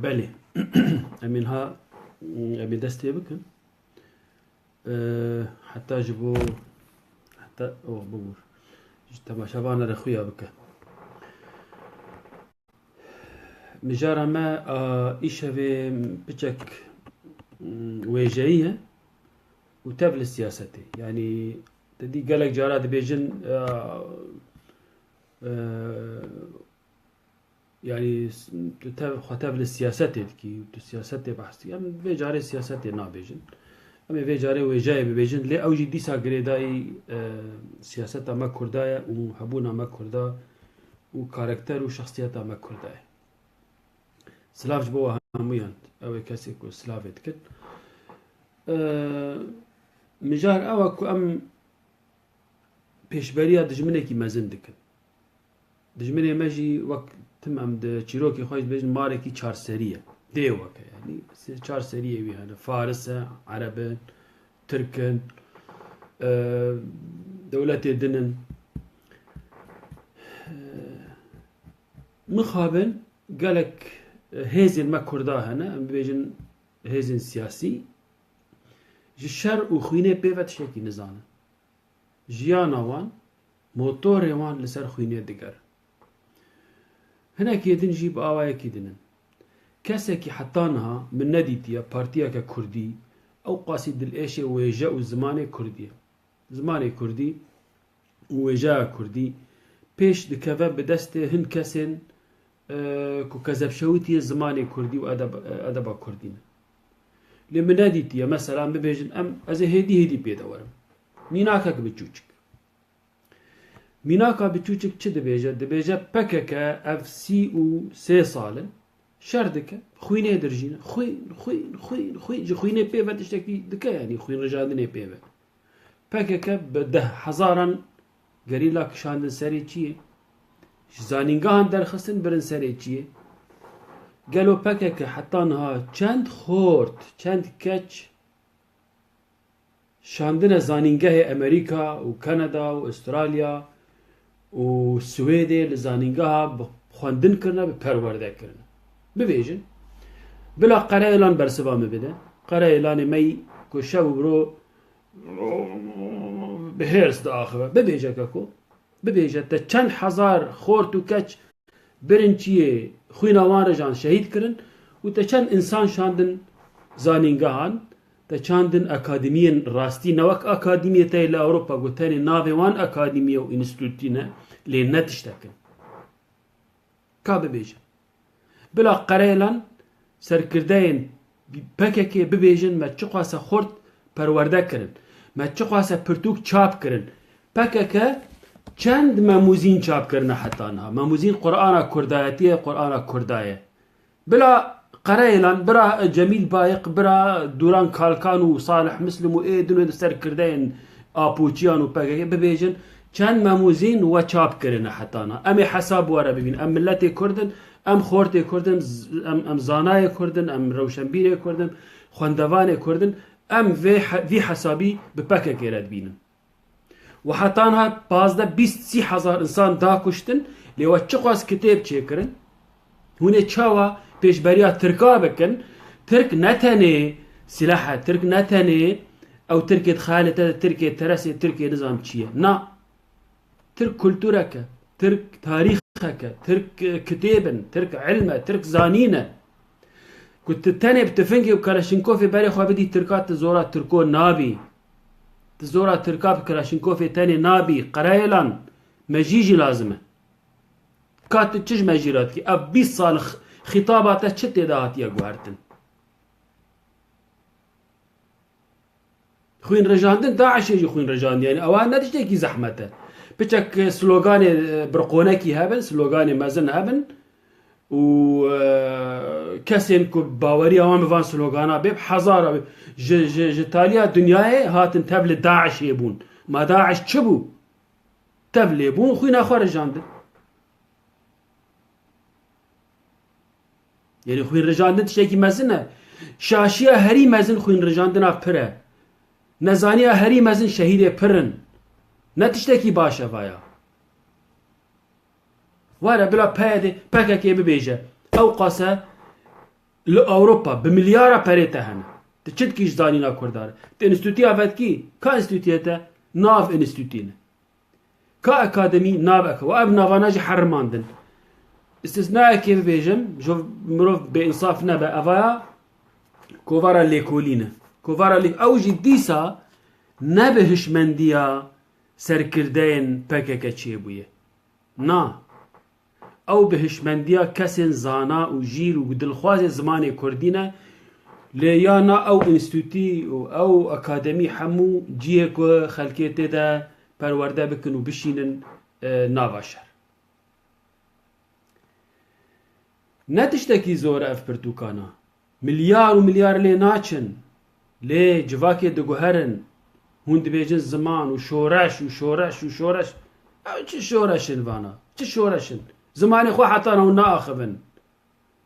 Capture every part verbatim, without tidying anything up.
Belê. Em ê niha, em ê destê bikin. Ee, heta ji bo, heta, oh, bibûr. Ji temaşevana re xuya bike. Mijara me a îşevê piçek, mm, wêjeyî ye û tev li siyasetê. Yanî, te dî gelek cara dibêjin, e, e, yanî, s-, tu tev, xwe tev li siyasetê dikî û tu siyasetê behs dikî. Em vê carê siyasetê nabêjin. Em ê vê carê wêjeyê bibêjin. Lê ew jî dîsa girêdayî, e, siyaseta me Kurda ye û hebûna me Kurda û karakter û şexsiyeta me Kurda ye. Silav ji bo we hemûyan. Ew ê kesê ku silavê dikin. E, mijar ew e ku em pêşberiya dijminekî mezin dikin. Dijminê me jî wek tim em di çîrokê xwe jî dibêjin marekî çar serî ye. Dê weke yanî sê çar seriyê wî hene. Faris e, Ereb in, Tirk in, e, dewletê din in. E, mixabin gelek, e, hêzên me Kurda hene, em bibêjin hêzên siyasî, ji şer û xwînê pê ve tiştekî nizanin. Jiyana wan, motorê wan li ser xwînê digerin. Hinekê din jî bi awayekî din in. Kesekî heta niha min nedîtiye partiyeke kurdî ew qasî dilêşê wêje û zimanê kurdî ye. Zimanê kurdî û wêjeya kurdî pêş dikeve bi destê hin kesên, e, ku kezebşewitiyê zimanê kurdî û edeb-, edeba kurdî ne. Lê min nedîtiye, mesela, bibêjin, em, ez ê hêdî hêdî pê de werim. Mînakek biçûçik. Mînaka biçûçik çi dibêje? Dibêje P K K ev sî û sê sal in şer dike, xwînê dirjîne. Xwîn, xwîn, xwîn, xwîn. Ji xwînê pê ve tiştekî dike, yanî xwîn rijandinê pê ve. P K K bi deh hezaran gerîla kişandin serê çiyê? Ji zanîngehan derxistin birin serê çiyê? Gelo P K K heta niha çend xort, çend keç şandine zanîngehê Amerîka û Kanada û Australya û Swêdê li zanîngeha bi xwendin kirine, bi perwerde kirine? Bibêjin. Bila Qereyelan bersiva min bide. Qereyelê me yî ku şev û biro bi hêrs diaxive. Bibêje keko. Bibêje te çend hezar xort û keç birin çiyê xwîna wan rijan şehîd kirin û te çend însan şandin zanîngehan, te çandin akademiyên rastî, ne wek akademiyê te yê li Ewropa ku tenê navê wan akademiye û înstîtûtî ne, lê ne tiştek in. Ka bibêje. Bila Qereyelan serkirdeyên P K K bibêjin me çiqase xort perwerde kirin, me çiqase pirtûk çap kirin. P K K çend memûzîn çap kirine heta niha? Memûzîn Qur'ana Kurdayetî ye, Qur'ana Kurda ye. Bila Qereyelan, bira Cemîl Bayiq, bira Duran Kalkan û Salih Muslim û ê din û serkirdeyên Apoçiyan û P K K bibêjin, çend memûzîn we çap kirine heta niha? Em ê hesab were bibîn. Em miletê Kurd in, em xortê Kurd in, z-, em, em zanayê Kurd in, em rewşenbîrê Kurd in, xwendevanê Kurd in. Em vê he-, vî hesabî bi P K K re dibînin. Û heta niha pazdeh, bîst, sî hezar însan da kuştin, lê we çiqas kitêb çêkirin? Hûn ê çawa pêşberiya Tirka bikin? Tirk ne tenê silah e, Tirk ne tenê ew Tirkê dixeyale te de Tirkê teresê, Tirkê nizam çi ye. Na. Tirk kulturek e, Tirk tarîxek e, Tirk, e, kitêb in, Tirk ilm e, Tirk zanîn e. Ku tu tenê bi tifingê û Kaleşinkovê berê xwe bidî Tirka, tu zora Tirko nabî. Tu zora Tirka bi Kaleşinkovê tenê nabî. Qereyelan, mejî jî lazim e. Ka tu çi ji mejî re dikî? Ev bîst sal x-, xîtaba te çi tê de hatiye guhertin? Xwînrijandin, DAIŞê jî xwîn rijandiye. Yanî ewa ne tiştekî zehmet e. Piçek sloganê, e, birqonekî hebin, sloganê mezin hebin û, e, kesên ku baweriya wan bi van slogana bê, bi hezara bê, ji, ji, ji taliya dinyayê hatin tev li DAIŞê bûn. Ma DAIŞ çi bû? Tev lê bûn, xwîna xwe rijandin. Yanî xwînrijandin tiştekî mezin e. Şaşiya herî mezin xwînrijandina pir e. Nezaniya herî mezin şehîdê pir in. Ne tiştekî baş e vaya. Were bila P Y D, P K K bibêje. Ew qase Li Ewropa bi milyara perê te hene. Tu çi dikî ji zanîna Kurda re? Tu înstîtûya vedikî? Ka înstîtûyê te? Nav înstîtûyê ne. Ka akademî? Nav aka-, û ev navana jî herimandin. Îstisnayekê bibêjim, ji mirov bêînsaf nebe, evaya kovara lêkolîn e. Kovara lê-, ew jî dîsa ne bi hişmendiya serkirdeyên P K K çêbûye. Na. Ew bi hişmendiya kesên zana û jîr û dilxwazê zimanê kurdî ne, lê ya na ew înstîtû û ew akademî hemû cihê ku xelkê tê de perwerde bikin û bişînin, e, nava şer. Ne tiştekî zor e ev pirtûkana. Milyar û milyar lê naçin. Lê civakê diguherin. Hûn dibêjin ziman û şoreş û şoreş û şoreş. Ew çi şoreş in vana? Çi şoreş in? Zimanê xwe heta niha hûn naaxivin.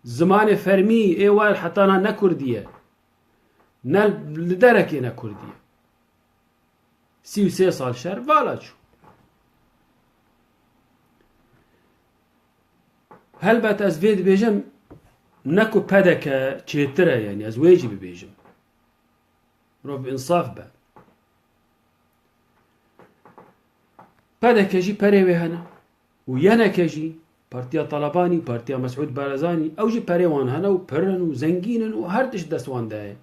Zimanê fermî ê we heta niha ne kurdî ye. Ne li derekê ne kurdî ye. Sî û sê sal şer vala çû. Helbet ez vê dibêjim, ne ku P D K çêtir e, yanî ez wê jî bibêjim. Mirov bi însaf be. P D K jî perê wê hene. Û yeneke jî, Partiya Talebanî, Partiya Mesûd Barzanî, ew jî perê wan hene û pir in û zengîn in û her tişt dest wan de ye.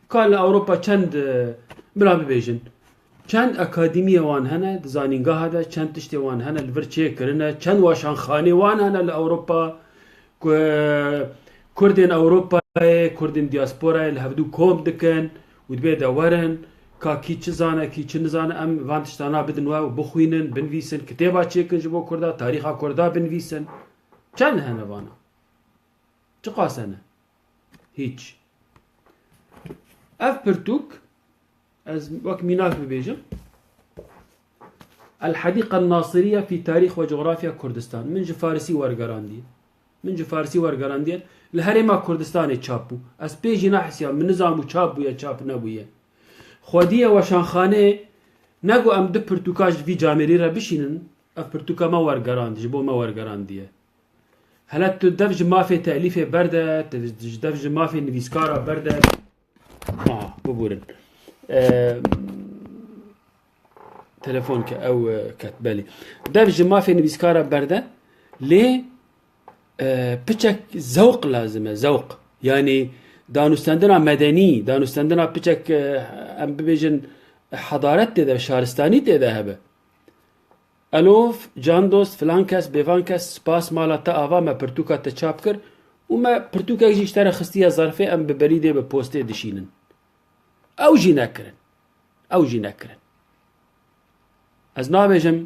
Ka li Ewropa çend, e, bila bibêjin, çend akademiyê wan hene, di zanîngeha de çend tiştê wan hene, li vir çêkirine, çend weşanxanê wan hene li Ewropa, ku, e, Kurdên Ewropayê, Kurdên diasporayê li hevdû kom dikin û dibê de werin, ka kî çi zane, kî çi nizane, em van tiştana bidin we û bixwînin, binivîsin, kitêba çêkin ji bo Kurda, tarîxa Kurda binivîsin. Çend hene vana? Çiqas hene? Hîç. Ev pirtûk, ez wek mînak bibêjim, El Hedîqa Nasiriye fî Tarîx ve Cografya Kurdistan. Min ji Farisî wergerandiye. Min ji Farisî wergerandiye. Li Herêma Kurdistanê çap bû. Ez pê jî nahisiya, min nizanbû çap bûye, çap nebûye. Xwediyê weşanxanê, ne ku em du pirtûka ji vî camêrî re bişînin, ev pirtûka me wergerand, ji bo me wergerandiye. Hele tu dev ji mafê telîfê berde, tu ji dev ji mafê nivîskara berde. Ah, bibûrin. Eee, telefon ke ew, e, ket, belê. Dev ji mafê nivîskara berde, lê, e, piçek zewq lazim e, zewq. Yanî danûstendina medenî, danûstendina piçek, e, em bibêjin, hedaret tê de, şaristanî tê de hebe. Elof, candost, filan kes, bêvan kes, spas mala te ava, me pirtûka te çap kir û me pirtûkek jî ji te re xistiye zerfê, em bi berîdê, bi postê dişînin. Ew jî nekirin. Ew jî nekirin. Ez nabêjim,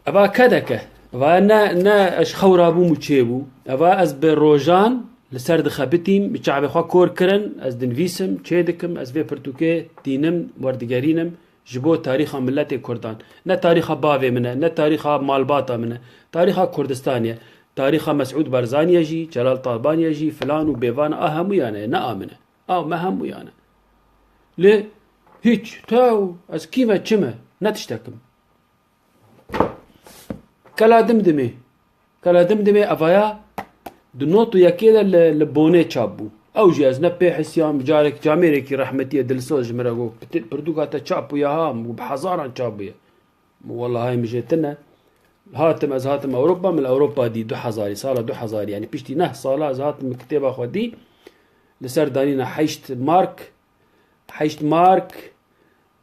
eva kedeke, eva ne, ne ez xew rabûm û çêbû. Eva ez bi rojan li ser dixebitîm, bi çavê xwe kor kirin, ez dinivîsim, çê dikim, ez vê pirtûkê tînim, werdigerînim. Ji bo tarîxa miletê Kurdan. Ne tarîxa bavê min e, ne tarîxa malbata min e. Tarîxa Kurdistanê ye. Tarîxa Mesûd Barzaniyê jî, Celal Talbaniyê jî, filan û bêvan a hemûyan e, ne a min e. A me hemûyan e. Lê hîç, tew, ez kî me, çi me? Ne tiştek im. Kela Dimdimê. Kela Dimdimê evaya di not û yekê de li, li Bonê çap bû. Ew jî ez ne pê hisiyam, carek camêrekî rehmetiyê dilsoz ji min re got, "Piti-, pirtûka te çap bûye ha?" Min got, "Bi hezaran çap bûye." Min, "Wellahî min jê tune." Hatim, ez hatim Ewropa, min li Ewropa dî du hezarî, sala du hezarî, yanî piştî neh sala ez hatim min kitêba xwe dî. Li ser danîna heşt mark, heşt mark,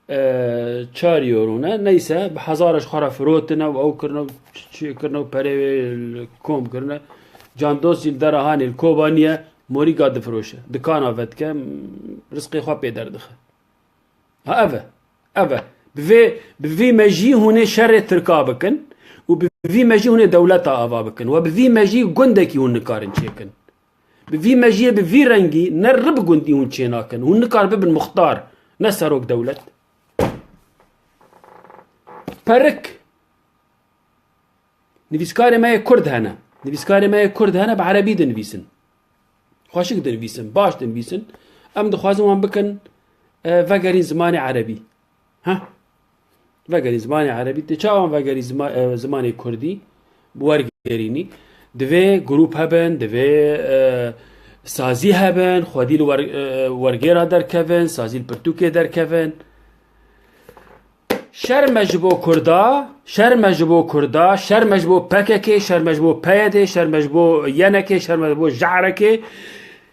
e, çar euro ne, neyse, bi hezara ji xwe re firotine û ew kirine û çi kirine û perê wê li kom kirine. Candost jî li dera hanê li Kobanî ye, morîka difiroşe. Dikana vedike, rizqê xwe pê derdixe. Ha, ev e. Ev e. Bi vê, bi vî mejî hûn ê şerê Tirka bikin û bi vî mejî hûn ê dewleta ava bikin. We bi vî mejî gundekî hûn nikarin çêkin. Bi vî mejiyê, bi vî rengî ne rib gundî hûn çênakin. Hûn nikar bibin muxtar, ne serok dewlet. Perik. Nivîskarê me yê Kurd hene. Nivîskarê me yê Kurd hene, bi erebî dinivîsin. Xweşik dinivîsin, baş dinivîsin. Em dixwazin wan bikin, e, vegerîn zimanê erebî. Heh. Vegerî zimanê erebî. Te çawan vegerî zima-, e, zimanê kurdî? Bi wergerînî. Divê grûp hebin, divê, e, sazî hebin, xwedî li wer-, e, wergêra derkevin, sazî li pirtûkê derkevin. Şerm e ji bo Kurda, şerm e ji bo Kurda, şerm e ji bo P K K, şerm e ji bo P Y D, şerm e ji bo Y N K, şerm e ji bo JARKê,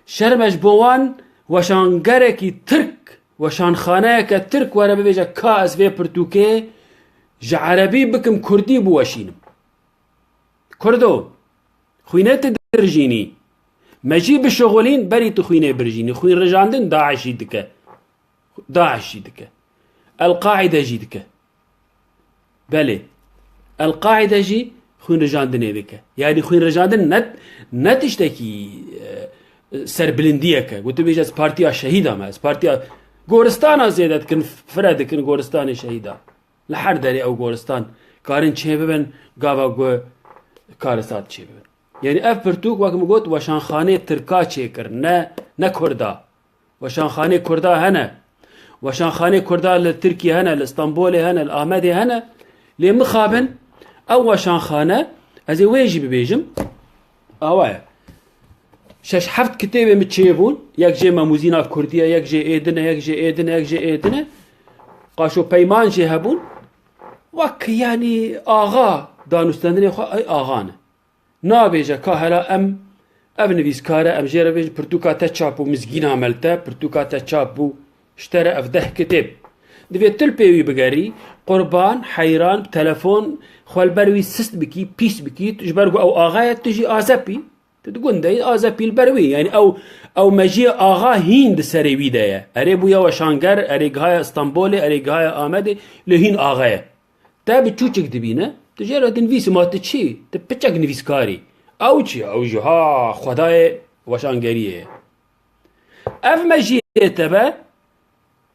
şerm e ji bo wan weşangerekî Tirk, weşanxaneyeke Tirk were bibêje ka ez vê pirtûkê ji erebî bikim kurdî biweşînim. Kurdo, xwînê tu dirijînî. Me jî bişixulîn berî tu xwînê birijînî. Xwîn rijandin DAIŞ jî dike. DAIŞ jî dike. El-Qaîde jî dike. Belê. El-Qaîde jî xwîn rijandinê dike. Yanî xwîn rijandin ne, ne tiştekî, e, serbilindiyek e. Ku tu bêje ez partiya şehîda me, ez partiya goristana zêde dikin, fire dikin goristanê şehîda. Li her derê ew goristan karin çêbibin, gava ku karisat çêbibin. Yanî ev pirtûk, wek min got, weşanxanê Tirka çêkir, ne, ne Kurda. Weşanxanê Kurda hene. Weşanxanê Kurda li Tirkiye hene, li Stenbolê hene, li Amedê hene. Lê mixabin ew weşanxane, ez ê wê jî bibêjim, awa ye. Şeş heft kitêbê min çêbûn. Yek jê Memûzîna Kurdî ye, yek jê ê din e, yek jê ê din e, yek jê ê din e. Qaşo Peyman jê hebûn. Wek, yanî, axa danûstendinê xwe, ey axa ne. Nabêje ka hela em, ev nivîskar e, em jê re bêjin pirtûka te çap bû, Mizgîna me li te, pirtûka te çap bû, ji te re ev deh kitêb. Divê tu li pê wî bigerî, qurban, heyran, bi telefon xwe li ber wî sist bikî, pîs bikî, ji ber ku ew axa ye, tu jî azep î. Tu di gund de yî, azepî li ber wî. Yanî ew, ew mejiyê axa hîn di serê wî de ye. Erê bûye weşanger, erê gihaya Stenbolê, erê gihaya Amedê, lê hîn axa ye. Te bi çûçik dibîne, tu jê re dinivîsî, ma tu çi? Tu piçek nivîskar î. Ew çi? Ew jî ha xwedayê weşangeriyê ye. Ev mejiyê te be,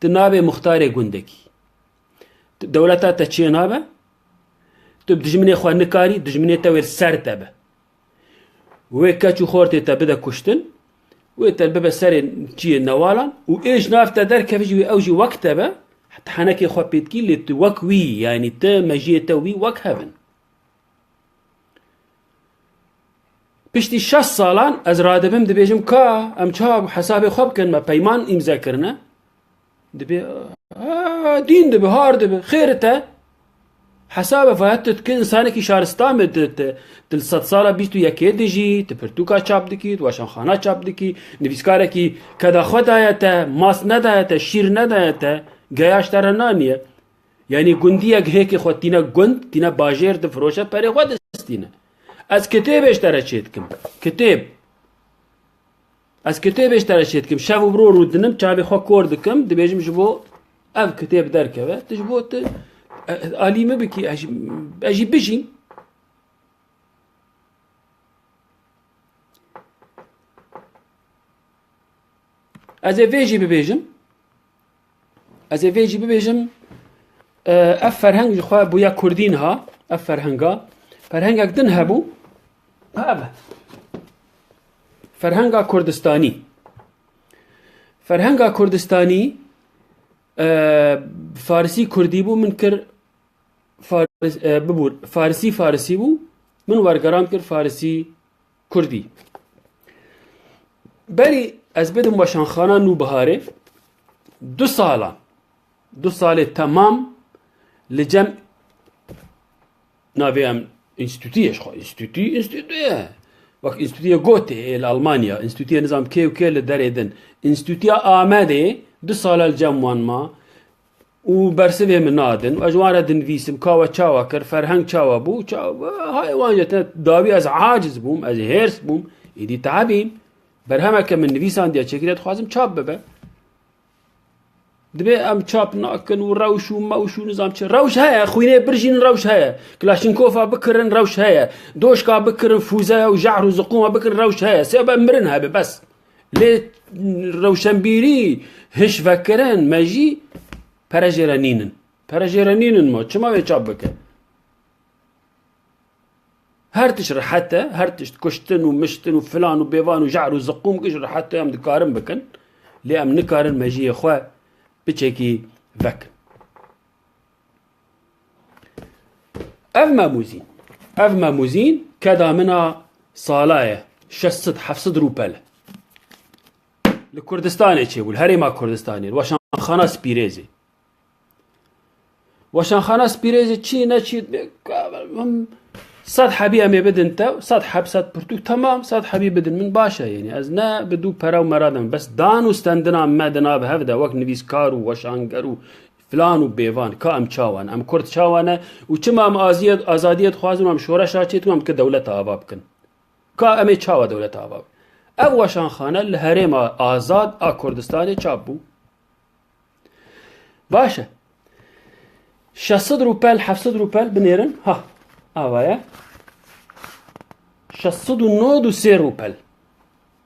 tu nabê muxtarê gundekî. Tu dewleta te çê nabe, tu bi dijminê xwe nikarî, dijminê te wê li ser te be. Wê keç û xortê te bide kuştin, wê te bibe serê çiyê newalan û ê ji nav te derkeve jî wê ew jî wek te be, tu henekê xwe pê dikî, lê tu wek wî, yanî tu mejiyê te wî wek hev in. Piştî şeş salan ez radibim dibêjim ka em çawa hesabê xwe bikin, me peyman îmze kirine. Dibê, "A, dîn dibe, har dibe, xêr e te." Hesabê vaya tu dikî, însanekî şaristan be, tu, tu, tu li sedsala bîst û yekê dijî, tu pirtûka çap dikî, tu weşanxana çap dikî, nivîskarekî keda xwe daye te, mast nedaye te, şîr nedaye te, geya ji te re naniye. Yanî gundiyek hêkê xwe tîne gund, tîne bajêr difiroşe, perê xwe distîne. Ez kitêbê ji te re çê dikim. Kitêb. Ez kitêbê ji te re çê dikim. Şev û roj rûdinim, çavê xwe kor dikim, dibêjim ji bo ev kitêb derkeve. Tu ji bo tu, e, alî min bikî, ez jî, ez jî bijîm. Ez ê vê jî bibêjim. Ez ê vê jî bibêjim, e, ev ferheng ji xwe bûye kurdî niha, ev ferhenga. Ferhengek din hebû. Ha, ev. Ferhenga Kurdistanî. Ferhenga Kurdistanî, e, Farisî Kurdî bû, min kir Faris-, e, bibûr, Farisî Farisî bû, min wergerand kir Farisî Kurdî. Berî ez bidim Weşanxana Nûbiharê, du salan, du salê temam li cem navê em înstîtûyê ji xwe, înstîtû, înstîtû ye. Wek înstîtûyê gotê ê li Almanya, înstîtûyê nizam kê û kê li derê din. Înstîtûya Amedê du sala li cem wan ma. Û bersivê min nadin. Ez ji wan re dinivîsim, ka we çawa kir, ferheng çawa bû, ça-, hay wan jî te dawî ez aciz bûm, ez hêrs bûm, êdî teebîm. Berhemeke min nivîsandiye çêkiriye, dixwazim çap bibe. Dibê em çap nakin û rewş û mewş û nizam çi. Rewş heye, xwînê birjînin rewş heye. Klaşnkofa bikirin rewş heye. Doşka bikirin fûzeya û jehr û ziqûma bikirin rewş heye. Sê be mirin hebe bes. Lê rewşenbîrî, hiş vekirin, me jî Pere jê re nînin. Pere jê re nînin ma. Çima wê çap bike? Her tişt rehet e. Her tişt kuştin û miştin û filan û bêvan û jehr û ziqûm giş rehet e. Em dikarin bikin. Lê em nikarin mejiyê xwe piçekî vekin. Ev Memûzîn. Ev Memûzîn keda min a sala ye. Şeş sed heft sed rûpel e. Li Kurdistanê çêbû, li herêma Kurdistanê, li Weşanxana Spîrêzê. Weşanxana Spîrêzê çi ne çi, sed hebî em ê bidin te, sed heb, sed pirtûk, temam, sed hebî bidin min, baş e, yanî ez ne bi dû pere û mera de me, bes dan û stendina me di nav hev de, wek nivîskar û weşanger û filan û bêvan, ka em çawa ne, em Kurd çawa ne û çima em aziyet, azadiyê dixwazin û em şoreşa çê dikin, em dike dewleta ava bikin. Ka em ê çawa dewleta ava bikin? Ev weşanxane li herêma azad a Kurdistanê çap bû. Baş e. Şeş sed rûpel, heft sed rûpel binêrin. Ha, ava ye. Şeş sed û nod û sê rûpel.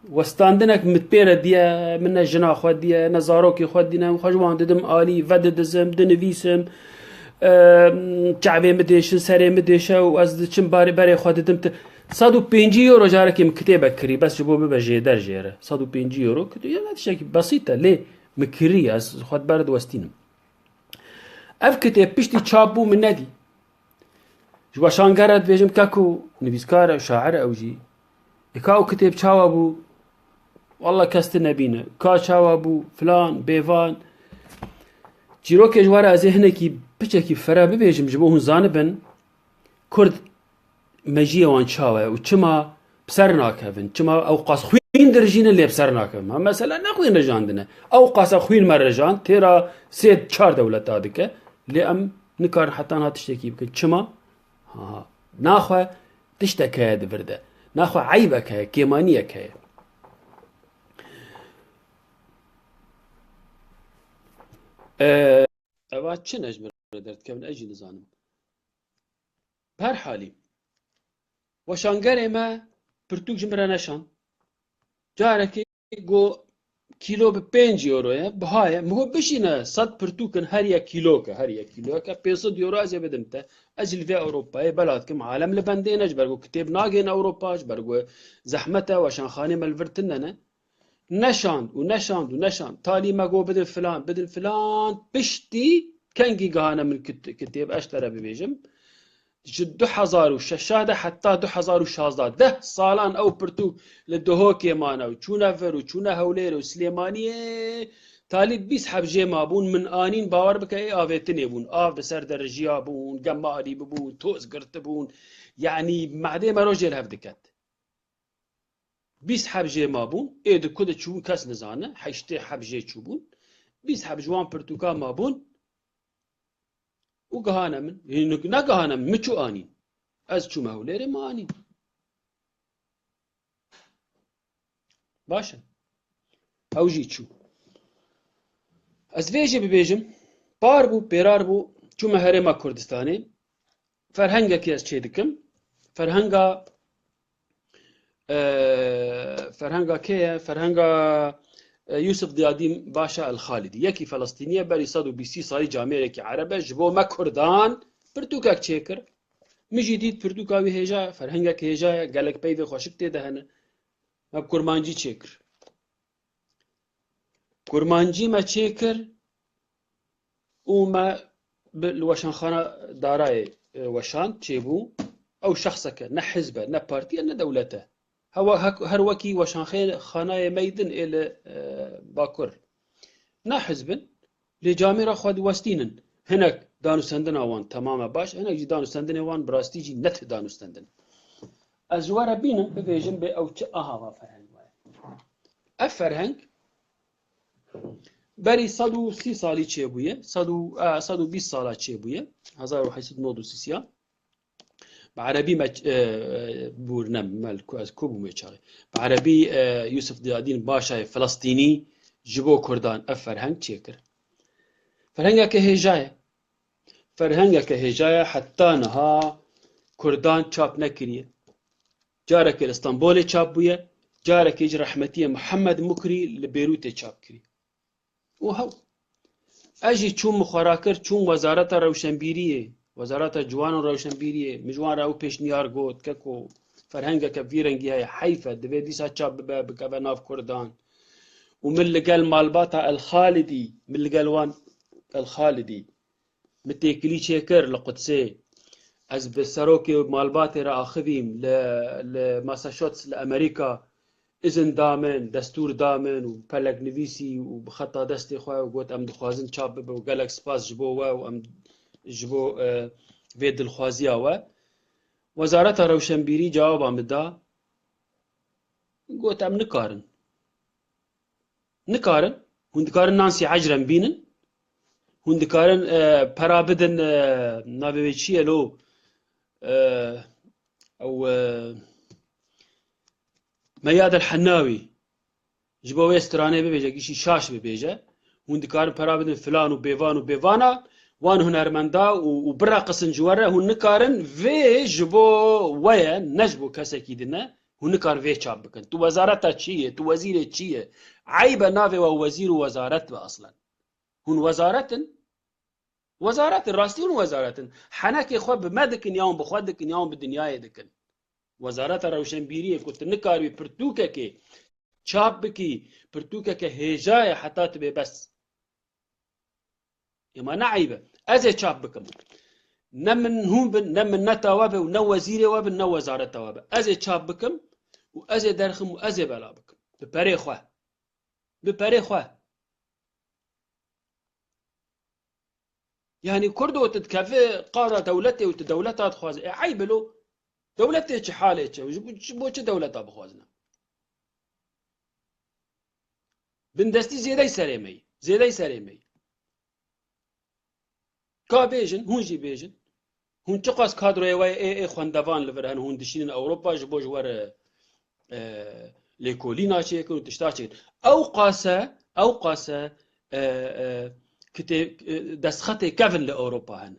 Westandinek min pê re diye, min ne jina xwe diye, ne zarokê xwe dîne, xwe ji wan didim alî, vedidizim, dinivîsim, em, çavê min dêşin, serê min dêşe û ez diçim barê berê xwe didim. Ti-, sed û pêncî euro carekê min kitêbek kirî, bes ji bo bibe jêder jê re. Sed û pêncî euro, kitêb, ya tiştekî besît e, lê min kirî, ez xwe di ber diwestînim. Ev kitêb piştî çap bû, min nedî. Ji weşanger re dibêjim, keko, nivîskar e, şair e ew jî. Ê ka ew kitêb çawa bû? Wallah kes ti nebîne. Ka çawa bû? Filan, bêvan. Çîrokê ji we re ez ê hinekî piçekî fere bibêjim ji bo hûn zanibin. Kurd mejiyê wan çawa ye û çima bi ser nakevin? Çima ew qas xwîn dirijînin lê bi ser nakevin? Ha, mesela ne xwîn rijandine. Ew qasa xwîn me rijand, têra sê çar dewleta dike. Lê em nikarin heta niha tiştekî bikin. Çima? Ha, naxwe tiştek heye di vir de. Naxwe eybek heye, kêmaniyek heye. Ee, eva çi ne ji min re derdikevin, ez jî nizanim. Bi her halî, weşangerê me pirtûk ji min re neşand. Carekê got, kîlo bi pênc euro ye, biha ye. Min got, bişîne, sed pirtûk in, her yek kîlok e, her yek kîloyek e, pênc sed euro ez ê bidim te. Ez jî li vê Ewropayê bela dikim, alem li bendê ne, ji ber ku kitêb nagihên Ewropa, ji ber ku zehmet e, weşanxanê me li vir tune ne. Neşand û neşand û neşand. Talî me got, bidin filan, bidin filan. Piştî kengî gihane min kit-, kitêb, ez ji te re bibêjim. Ji du hezar û şeş de heta du hezar û şazde, deh salan ew pirtûk li Duhokê mane û çûne vir û çûne Hewlêr û Silêmaniyê. Talî bîst heb jê mabûn, min anîn, bawer bike ê avêtinê bûn. Av di ser de rijiya bûn, gemalî bibûn, toz girtibûn. Yanî mehdê me rojê li hev diket. Bîst heb jê mabûn, ê di ku de çûbûn kes nizane, heştê heb jê çûbûn. Bîst heb ji wan pirtûka mabûn û gihane min. Ê, ne gihane min, min çû anîn. Ez çûme Hewlêrê, min anîn. Baş e. Ew jî çû. Ez vê jî bibêjim, par bû, pêrar bû, çûme herêma Kurdistanê. Ferhengekê ez çê dikim. Ferhenga, e, ferhenga kê ye? Ferhenga, e, Yusuf Diyadîn Başa El Xalidî. Yekî Felestînî ye, berî sed û bîst salî camêrekî Ereb e. Ji bo me Kurdan pirtûkek çêkir. Min jî dît pirtûka wî hêja ye, ferhengek hêja ye, gelek peyvê xweşik tê de hene. Me bi kurmancî çêkir. Kurmancî me çêkir û me bi, li weşanxana Darayê, e, weşand çêbû. Ew şexseke, ne hizb e, ne partî ye, ne dewlet e. Hewa, hek-, her wekî weşanxê-, xanayê me yî din ê li, e, Bakur. Ne hizb in. Lê camêra xwe diwestînin. Hinek danûstendina wan temam e baş, hinek jî danûstendinê wan bi rastî jî ne ti danûstendin. Ez ji we re bînim, bibêjim bê ew çi aha va ferheng we ye. Ev ferheng berî sed û sî salî çêbûye, sed û, e, sed û bîst sala çêbûye, hezar û heyt sed û nod û sî ya. Bi erebî me, e, e, bûr ne, me li ku, ez ku bûm wê çaxê. Bi erebî, e, Yusuf Diyadîn Başayê Filistînî ji bo Kurdan ev ferheng çêkir. Ferhengeke hêja ye. Ferhengeke hêja ye, heta niha Kurdan çap nekiriye. Carekê li Stenbolê çap bûye, carekê jî rehmetiyê Mihemed Mukrî li Bêrûtê çap kirî. û hew. Ez jî çûm, min xwe rakir, çûm Wezareta Rewşenbîriyê, Wezareta Ciwan û Rewşenbîriyê, min ji wan re ew pêşniyar got, keko, ferhengeke vî rengî heye, heyf e, divê dîsa çap bibe, bikeve nav Kurdan. Û min li gel malbata El Xalidî, min li gel wan El Xalidî, min têkilî çêkir li Qudsê. Ez bi serokê malbatê re axivîm li, li Massachusetts, li Amerîka. izin da min, destûr da min û peleknivîsî û bi xeta destê xwe û got, "Em dixwazin çap bibe û gelek spas ji bo we û em ji bo, e, vê dilxwaziya we." Wezareta Rewşenbîrî cewaba min da, got, "Em nikarin." Nikarin. Hûn dikarin Nansî Ecrem bînin. Hûn dikarin, e, pera bidin, e, navê wê çi ye lo? E, ew, e, Meyad El Hennawî. Ji bo wê stranê bibêje, gişî şaş bibêje. Hûn dikarin pera bidin filan û bêvan û bêvana, wan hunermenda û, û bireqisin ji we re, hûn nikarin vê ji bo we ye, ne ji bo kesekî din e. Hûn nikarin vê çap bikin. Tu wezareta çi ye? Tu wezîrê çi ye? Eyb e navê we wezîr û wezaret be aslen. Hûn wezaret in. Wezaret in, rastî hûn wezaret in. Henekê xwe bi me dikin, ya hûn bi xwe dikin, ya hûn bi dinyayê dikin. Wezareta Rewşenbîriyê ku tu nikaribî pirtûkekê çap bikî, pirtûkeke hêja ye heta tu bê bes. Ema ne eyb e. Ez ê çap bikim. Ne min hûn bin, ne minneta we be û ne wezîrê we bin, ne wezareta we be. Ez ê çap bikim û ez ê derxim û ez ê bela bikim. Bi perê xwe. Bi perê xwe. Yani Kurdo tu dikeve qada dewletê û tu dewleta dixwaze. E, eyb e lo. Dewletê çi halê çi? Ji bo, ji bo çi dewleta bixwazine? Bindestî zêdey serê me yî. Zêdey serê me yî. Ka bêjin, hûn jî bêjin. Hûn çiqas kadroyê we ê, ê xwendevan li vir hene, hûn dişînin Ewropa ji bo ji we re, e, lêkolîna çêkin û tişta çêkin. Ew qase, ew qase, e, e, kitê-, e, destxetê kevin li Ewropa hene.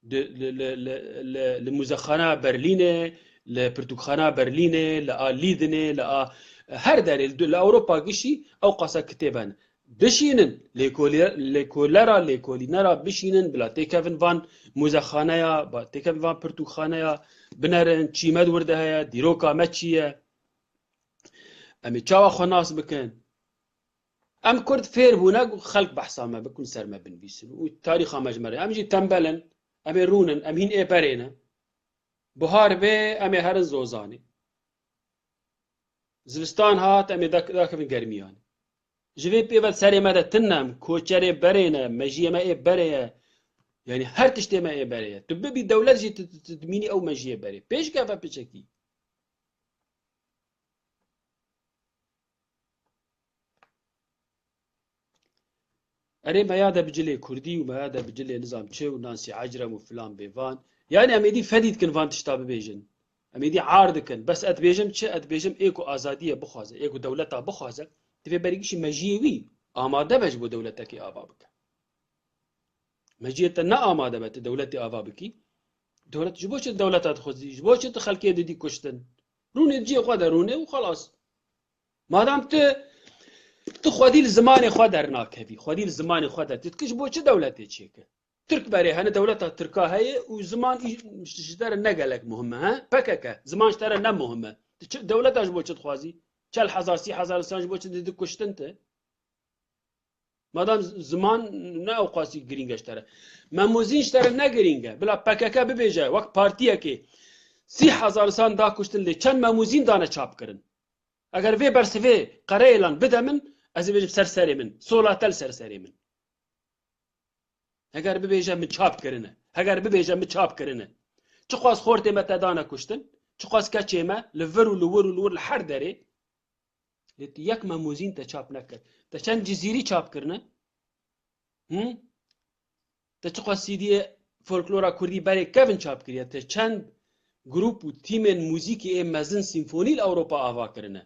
Di, li, li, li, li, li Muzexana Berlînê, li Pirtûkxana Berlînê, li a Lîdinê, li a her derê, li, li Ewropa gişî ew qasa kitêb hene. Bişînin, lêkolî-, lêkolera, lêkolînera bişînin, bila têkevin van muzexaneya, ba-, têkevin van pirtûkxaneya, binerin, çî me di wir de heye, dîroka me çi ye? Em ê çawa xwe nas bikin? Em Kurd fêr bûne ku xelk behsa me bikin, ser me binivîsin û tarîxa me ji me re. Em jî tembel in, em ê rûnin, em hîn ê berê ne. Buhar bê, em ê herin Zozanê. Zivistan hat, em ê dak-, dakevin germiyanê. Ji vê pê ve serê me de tune em, koçerê berê ne, mejiyê me ê berê ye. Yani her tiştê me ê berê ye. Tu bibî dewlet jî tu, tu, tu dimînî ew mejiyê berê. Pêşkeve piçekî. Erê me ya de bicilê kurdî û me ya de bicilê nizam çi û Nansî Ecrem û filan bêvan. Yani em êdî fedî dikin van tişta bibêjin. Em êdî ar dikin. Bes ez dibêjim çi? Ez dibêjim ê ku azadiyê bixwaze, ê ku dewleta bixwaze, divê berî gişî mejiyê wî amade be ji bo dewletekê ava bike. Meciyê te ne amade be tu dewletê ava bikî. Dewlet ji bo çi dewleta dixwazî? Ji bo çi tu xelkê didî kuştin? Rûnê cihê xwe de rûnê û xelas. Madam tu, tu xwedî li zimanê xwe dernakevî, xwedî li zimanê xwe de tu dikî ji bo çi dewletê çêke? Tirk berê hene, dewleta Tirka heye û ziman î-, ji te re ne gelek muhim e, he? P K K, ziman ji te re ne muhim e. Tu çi, dewleta ji bo çi dixwazî? Çel hezar, sî hezar insan ji bo çi didî kuştin te? Madam z-, ziman ne ewqasî girîng e ji te re. Memûzîn ji te re ne girîng e. Bila P K K bibêje, wek partiyekê sî hezar insan da kuştin lê çend memûzîn dane çap kirin? Eger vê bersivê qereyê lan bide min, ez ê bêjim ser serê min. Sola te li ser serê min. Heger bibêje min çap kirine. Heger bibêje min çap kirine. Çiqas xortê me te dane kuştin, çiqas keçê me li vir û li wir û li wir li her derê. Lê tu yek memûzîn te çap nekir. Te çend Cizîrî çap kirine? Hı? Te çiqas C D'yê folklora kurdî berê kevin çap kiriye? Te çend grûp û tîmên muzîkê ê mezin sîmfonî li Ewropa ava kirine?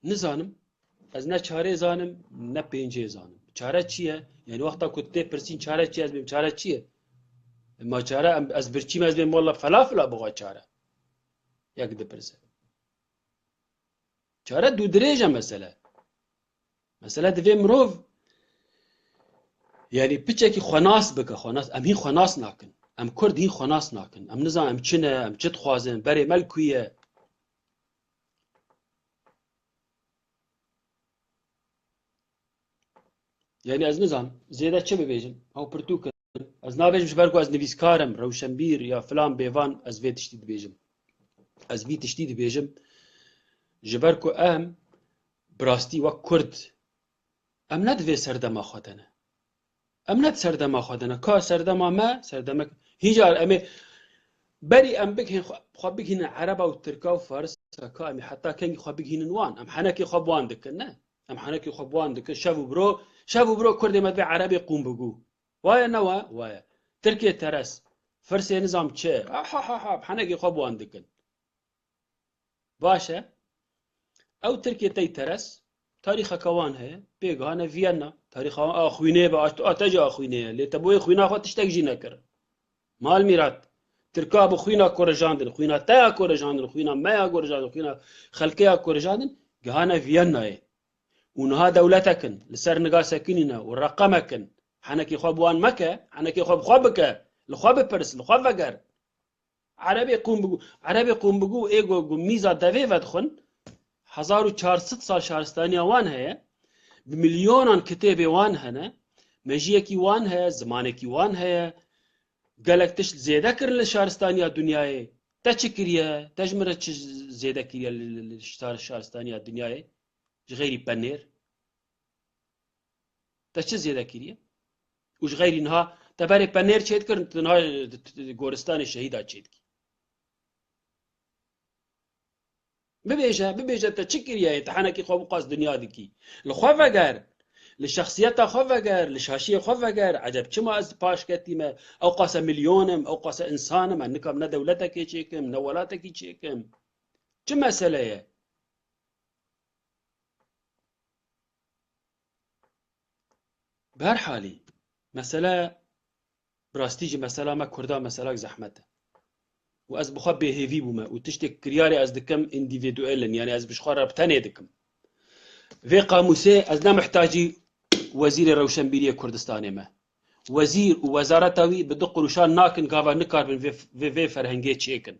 Nizanim. Ez ne çarê zanim, ne pêncê zanim. Çare çi ye? Yani wexta ku tu tê pirsîn çare çi ye, ez bêm çare çi ye? Ma çare em, ez birçîm, ez bêm walla felafila bixwe çare. Yek dipirse. Çare dûdirêj e mesele. Mesele divê mirov, yani piçekî xwenas bike, xwenas. Em hîn xwenas nakin. Em Kurd hîn xwenas nakin. Em nizanin em çi ne, em çi dixwazin, berê me li ku ye. Yani ez nizanim, zêde çi bibêjim? Ew pirtûk in. Ez nabêjim ji ber ku ez nivîskar im, rewşenbîr ya filan bêvan, ez vê tiştî dibêjim. Ez vî tiştî dibêjim, ji ber ku em bi rastî wek Kurd, em ne di vê serdema xwe de ne. Em ne di serdema xwe de ne. Ka serdema me, serdemek, hîn car em ê berî em bigihên xwe, xwe bigihînin Ereba û Tirka û Farisa, ka em ê heta kengî xwe bigihînin wan. Em henekê xwe bi wan dikin, ne? Em henekê xwe bi wan dikin. Şev û biro, şev û biro Kurdê me divê Erebê qûm bigû. Waye ne wa? Waye. Tirkê teres. Firsê nizam çi? Ha, ha, ha, ha. Henekê xwe bi wan dikin. Baş e. Ew Tirkê tey teres. Tarîxeke wan heye. Pê gihane Viyana. Tarîxa wan a xwînê be, a, a te jî a xwînê ye. Lê te bo wê xwîna xwe tiştek jî nekir. Mal mîrat. Tirka bi xwîna korijandin. Xwîna te ya korijandin. Xwîna me ya korijandin. Xwîna xelkê ya korijandin. Gihane Viyanayê. Û niha dewletek in, li ser niga sekinîne û reqemek in. Henekê xwe bi wan meke, henekê xwe bi xwe bike, li xwe bipirs, li xwe veger. Erebê qûm bigû, Erebê qûm bigû ê ku, ku mîza devê vedixwin, hezar û çar sed sal şaristaniya wan heye, bi milyonan kitêbê wan hene, mejiyekî wan heye, zimanekî wan heye, gelek tişt zêde kirin li şaristaniya dinyayê. Te çi kiriye? Te ji min re çi zêde kiriye li, li, li şar-, şaristaniya dinyayê? Ji xeyrî penêr. Te çi zêde kiriye? Û ji xeyrî niha te berê penêr çêdikirin, tu niha di, di, di goristanê şehîda çêdikî. Bibêje, bibêje te çi kiriye, te henekî xwe bi qas dinya dikî. Li xwe veger, li şexsiyeta xwe veger, li şaşiyê xwe veger, eceb çima ez paş ketîme, ew qase milyon im, ew qase însan im, ez nikam ne dewletekê çêkim, ne welatekî çêkim. Çi mesele ye? Bi her halî, mesele, bi rastî jî mesela me Kurda meselak zehmet e. Û ez bi xwe bêhêvî bûme û tiştê kiryarê ez dikim îndîvîduel in, yanî ez bi ji xwe re bi tenê dikim. Vê qamûsê ez ne mihtacî wezîrê rewşenbîriyê Kurdistanê me. Wezîr û wezareta wî bi du quruşan nakin, gava nikaribin vê, vê, vê ferhengê çêkin.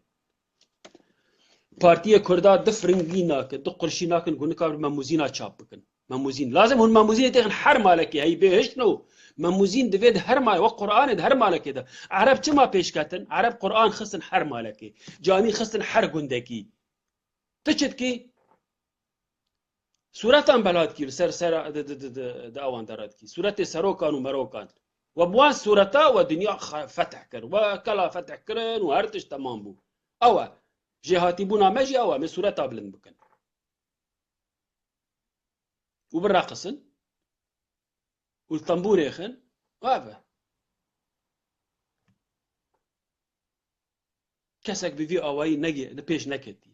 Partiyê Kurda du firingî nakin, du qurşî nakin ku nikabin memûzîna çap bikin. Memûzîn. Lazim hûn memûzînê têxin her malekê, hey bêhişt no. Memûzîn divê di her mal-, wek Qur'anê di her malekê de. Ereb çima pêş ketin? Ereb Qur'an xistin her malekê. Camî xistin her gundekî. Tu çi dikî? Sûretan bela dikî, li ser, ser, di, di, di, di, di awan de re dikî. Sûretê serokan û merokan. We bi wan sûreta we dinya xe-, fetih kir. We kela fetih kirin û her tişt temam bû. Ew e. Jêhatîbûna me jî ew e. Em ê sûreta bilind bikin. Û bireqisin. Û li tembûrê xin. Ev e. Kesek bi vî awayî negê-, li pêş neketî.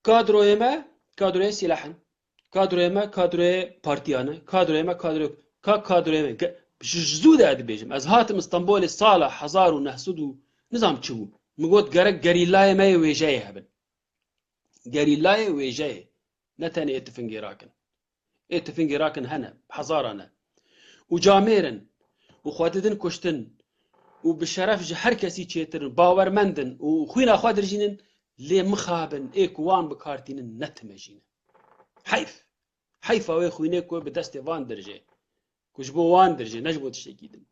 Kadroyê me, kadroyê sîleh in. Kadroyê me, kadroyê partiyan e. Kadroyê me, kadroyê, ka kadroyê me. Ge-, ji, ji zû de dibêjim. Ez hatim Stenbolê sala hezar û neh sed û nizam çi bû. Min got gerek gerîlayê me yê wêjeyê hebin. Gerîlayê wêjeyê. Ne tenê ê tifingê rakin. Ê tifingê rakin hene, hezaran e. Û camêr in. Û xwe didin kuştin. Û bi şeref ji her kesî çêtir in. Bawermend in. Û xwîna xwe dirjînin. Lê mixabin, ê ku wan bi kar tînin, ne time jî ne. Heyf. Heyfa wê xwînê ku bi destê van dirjê. Ku ji bo wan dirjê, ne ji bo tiştekî din.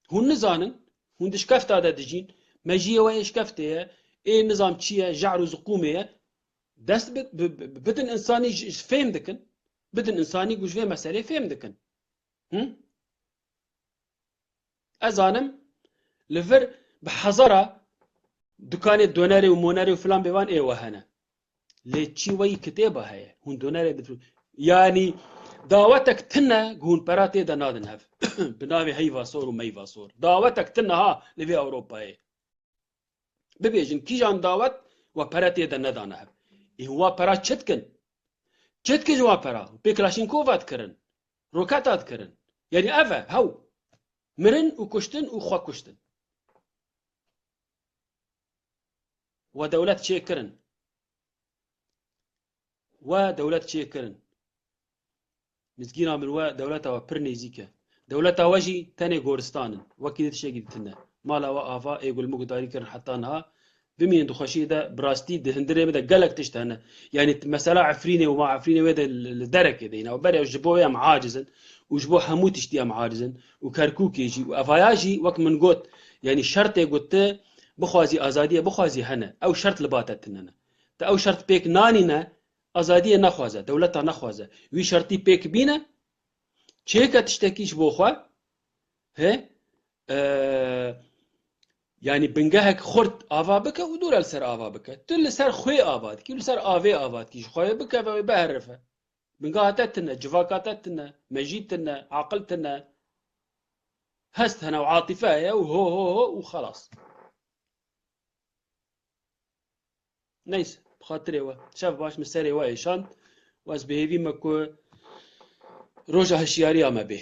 Hûn nizanin, hûn di şkefta de dijîn, mejiyê we yê şkeftê ye, ê nizam çi ye, je'r û ziqûmê ye. Dest bi, bi, bi, bidin însanî ji, ji fêm dikin. Bidin însanî ku ji vê meselê fêm dikin. Hı? Ez zanim, li vir bi hezara dukanê donerê û monerê û filan bêvan ê we hene. Lê çi weyî kitêba heye? Hûn donerê difir-, yanî dawetek tune ku hûn pera tê de nadin hev. Bi navê heyva sor û meyva sor. Dawetek tune ha li vê Ewropayê. Bibêjin kîjan dawet we pere tê de nedane hev. Ê wa pera çi dikin? Çi dikin ji wa pera? Pê Klaşînkova dikirin. Roketa dikirin. Yanî ev e, hew. Mirin û kuştin û xwe kuştin. We dewlet çêkirin. We dewlet çêkirin. Mizgîna min we dewleta we pir nêzîk e. Dewleta we jî tenê goristan in. Wekî di tiştekî di tune. Mala we ava ê gul min gudarî kirin heta niha Bimînin di xweşiyê de, bi rastî di hundirê me de gelek tişt hene. Yanî mesela Efrînê û ma Efrînê wê de li, li derekê de yî navber e, ji bo wê em aciz in û ji bo hemû tiştî em aciz in û Kerkûkê jî û evaya jî wek min got, yanî şertê ku tu bixwazî azadiyê bixwazî hene. Ew şert li ba te tune ne. Tu ew şert pêk nanîne, azadiyê nexwaze, dewleta nexwaze. Wî şertî pêk bîne, çêke tiştekî ji bo xwe, he? E, yanî bingehek xurt ava bike û dûre li ser ava bike. Tu li ser xwê ava dikî, li ser avê ava dikî. Ji xweyê bikeve wê biherife. Bingeha te tune, civaka te tune, mejî tune, aqil tune. Hest hene û atife heye û ho ho ho û xelas. Neyse, bi xatirê we. Şev baş, min serê we êşand û ez bi hêvî me ku roja hişyariya me bê.